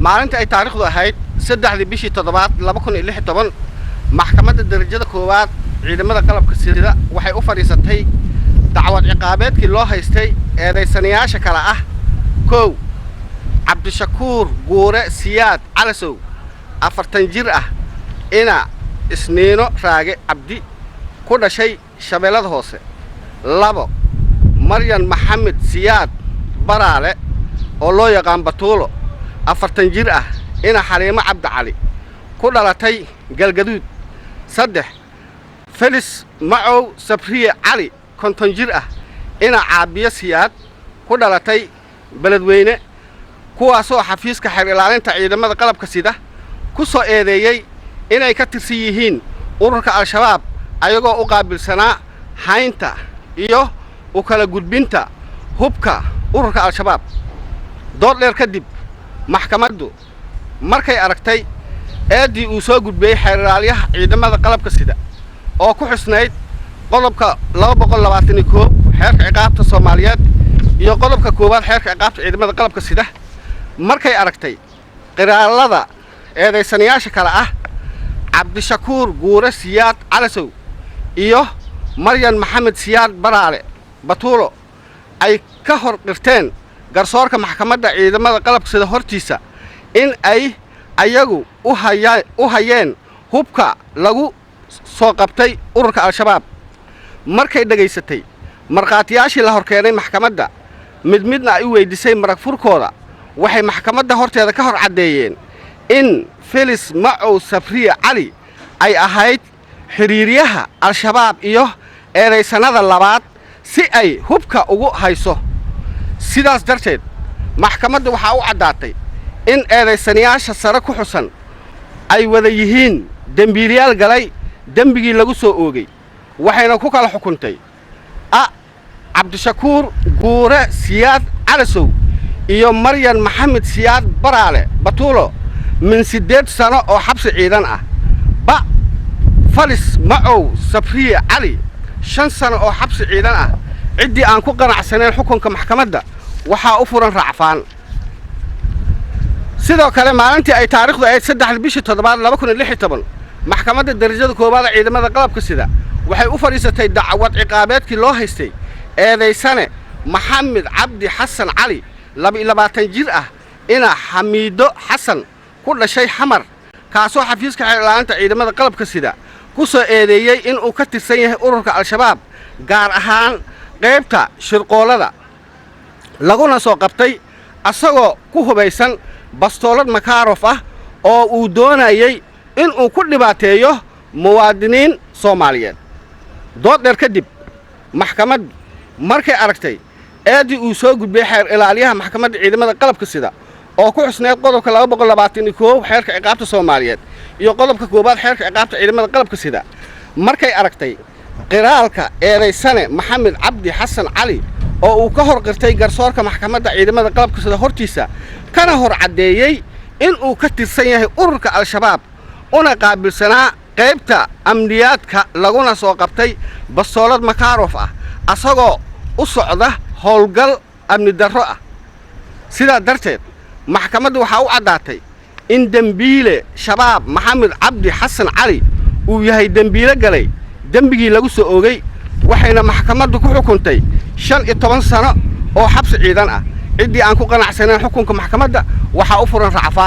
Maalinta ay taariikhdu ahayd 3-dii bishii 7-aad 2016, maxkamadda darajada koowaad ciidamada qalabka sida waxay u fadhiisatay dacwad ciqaabeedkii loo haystay eedaysanayaasha kale ah: 1, Cabdishakuur Guure Siyaad Calasow, 40 jir ah, ina Isniino Raage Cabdi, ku dhashay Shabeellada Hoose; 2, Maryan Maxamed Siyaad Baraale oo loo yaqaan Batuulo, 40 jir ah, ina Xaliimo Cabdi Cali, ku dhalatay Galgaduud; 3, Felis Macow Sabriye Cali, 50 jir ah, ina Caabiyo Siyaad, ku dhalatay Beledweyne, kuwaasoo xafiiska xeer ilaalinta ciidamada qalabka sida ku soo eedeeyey inay ka tirsan yihiin ururka Al-Shabaab, ayagoo u qaabilsanaa haynta iyo u kala gudbinta hubka ururka Al-Shabaab. Dood dheer kadib, maxkamaddu markay aragtay eeddii uu soo gudbiyey xeer ilaalyaha ciidamada qalabka sida oo ku xusnayd qodobka 221 xeerka ciqaabta Soomaaliyeed iyo qodobka 1aad xeerka ciqaabta ciidamada qalabka sida, markay aragtay qiraalada eedaysanayaasha kale ah Cabdishakuur Guure Siyaad Calasow iyo Maryan Maxamed Siyaad Baraale Batuulo ay ka hor qirteen garsoorka maxkamadda ciidamada qalabka sida hortiisa in ay ayagu u hayeen hubka lagu soo qabtay ururka Al-Shabaab, markay dhegaysatay markhaatiyaashii la horkeenay maxkamadda, mid midna ay u weyddiisay marag furkooda, waxay maxkamadda horteeda ka hor caddeeyeen in Felis Macow Sabriye Cali ay ahayd xiriiryaha Al-Shabaab iyo eedaysannada labaad si ay hubka ugu hayso. Sidaas darteed, maxkamadda waxaa u caddaatay in eedaysanayaasha sare ku xusan ay wada yihiin dembiilayaal galay dembigii lagu soo oogay, waxayna ku kala xukuntay: a, Cabdishakuur Guure Siyaad Calasow iyo Maryan Maxamed Siyaad Baraale Batuulo min 8 sano oo xabsi ciidan ah; ba, Falis Macow Sabriye Cali, 5 sano oo xabsi ciidan ah. Ciddii aan ku qanacsanayn xukunka maxkamadda waxaa u furan racfaan. Sidoo kale, maalintii ay taariikhdu ahayd 3-dii bishii 7-aad 2016, maxkamadda darajada koowaad ee ciidamada qalabka sida waxay u fadhiisatay dacwad ciqaabeedkii loo haystay eedaysane Maxamed Cabdi Xasan Cali, 22 jir ah, ina Xamiido Xasan, ku dhashay Xamar, kaasoo xafiiska xeer ilaalinta ciidamada qalabka sida ku soo eedeeyey inuu ka tirsan yahay ururka Al-Shabaab, gaar ahaan qaybta shirqoolada, laguna soo qabtay asagoo ku hubaysan bastoolad Makarof ah oo uu doonayey inuu ku dhibaateeyo muwaadiniin Soomaaliyeed. Dood dheer kadib, maxkamaddu markay aragtay eeddii uu soo gudbiyey xeer ilaalyaha maxkamadda ciidamada qalabka sida oo ku xusneyd qodobka 221 xeerka ciqaabta Soomaaliyeed iyo qodobka 1aad xeerka ciqaabta ciidamada qalabka sida, markay aragtay qiraalka eedaysane Maxamed Cabdi Xasan Cali oo uu ka hor qirtay garsoorka maxkamadda ciidamada qalabka sida hortiisa, kana hor caddeeyey inuu ka tirsan yahay ururka Al-Shabaab una qaabilsanaa qaybta amniyaadka, laguna soo qabtay bastoolad Makarof ah asagoo u socda howlgal amni darro ah, sidaa darteed maxkamaddu waxaa u caddaatay in dembiile Shabaab Maxamed Cabdi Xasan Cali uu yahay dembiile galay dembigii lagu soo oogay, waxayna maxkamaddu ku xukuntay 15 sano oo xabsi ciidan ah. Ciddii aan ku qanacsanayn xukunka maxkamadda waxaa u furan racfaan.